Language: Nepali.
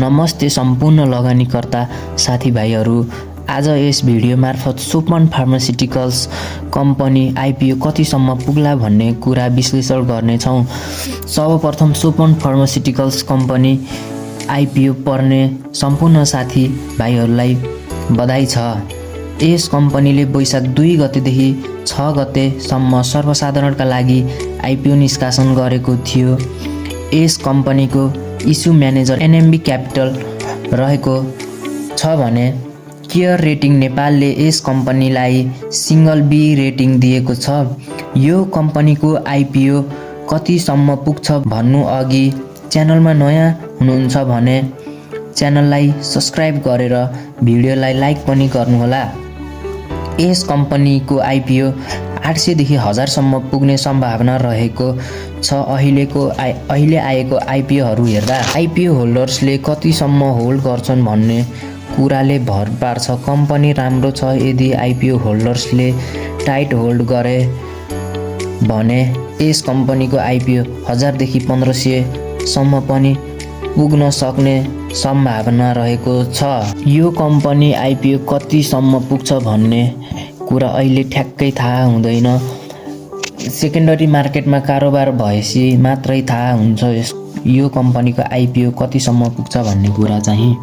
नमस्ते सम्पूर्ण लगानीकर्ता साथीभाइहरू। आज यस भिडियो मार्फत सोपन फार्मास्युटिकल्स कम्पनी आइपिओ कतिसम्म पुग्ला भन्ने कुरा विश्लेषण गर्नेछौँ। सर्वप्रथम सोपन फार्मास्युटिकल्स कम्पनी आइपिओ पर्ने सम्पूर्ण साथीभाइहरूलाई बधाई छ। यस कम्पनीले वैशाख 2 गतेदेखि 6 गतेसम्म सर्वसाधारणका लागि आइपिओ निष्कासन गरेको थियो। यस कम्पनीको इस्यु म्यानेजर एनएमबी क्यापिटल रहेको छ भने केयर रेटिङ नेपालले यस कम्पनीलाई सिंगल बी रेटिङ दिएको छ। यो कम्पनीको आइपिओ कतिसम्म पुग्छ भन्नु अघि च्यानलमा नयाँ हुनुहुन्छ भने च्यानललाई सब्स्क्राइब गरेर भिडियोलाई लाइक पनि गर्नुहोला। यस कम्पनीको आइपिओ 800 देखि 1000 सम्म पुग्ने सम्भावना रहेको छ। अहिले आएको आइपिओहरू हेर्दा आइपिओ होल्डर्सले कतिसम्म होल्ड गर्छन् भन्ने कुराले भर पार्छ। कम्पनी राम्रो छ। यदि आइपिओ होल्डर्सले टाइट होल्ड गरे भने यस कम्पनीको आइपिओ 1000 देखि 1500 सम्म पनि पुग्न सक्ने सम्भावना रहेको छ। यो कम्पनी आइपिओ कतिसम्म पुग्छ भन्ने कुरा अहिले ठ्याक्कै थाहा हुँदैन। सेकेन्डरी मार्केटमा कारोबार भएपछि मात्रै थाहा हुन्छ यो कम्पनीको आइपिओ कतिसम्म पुग्छ भन्ने कुरा चाहिँ।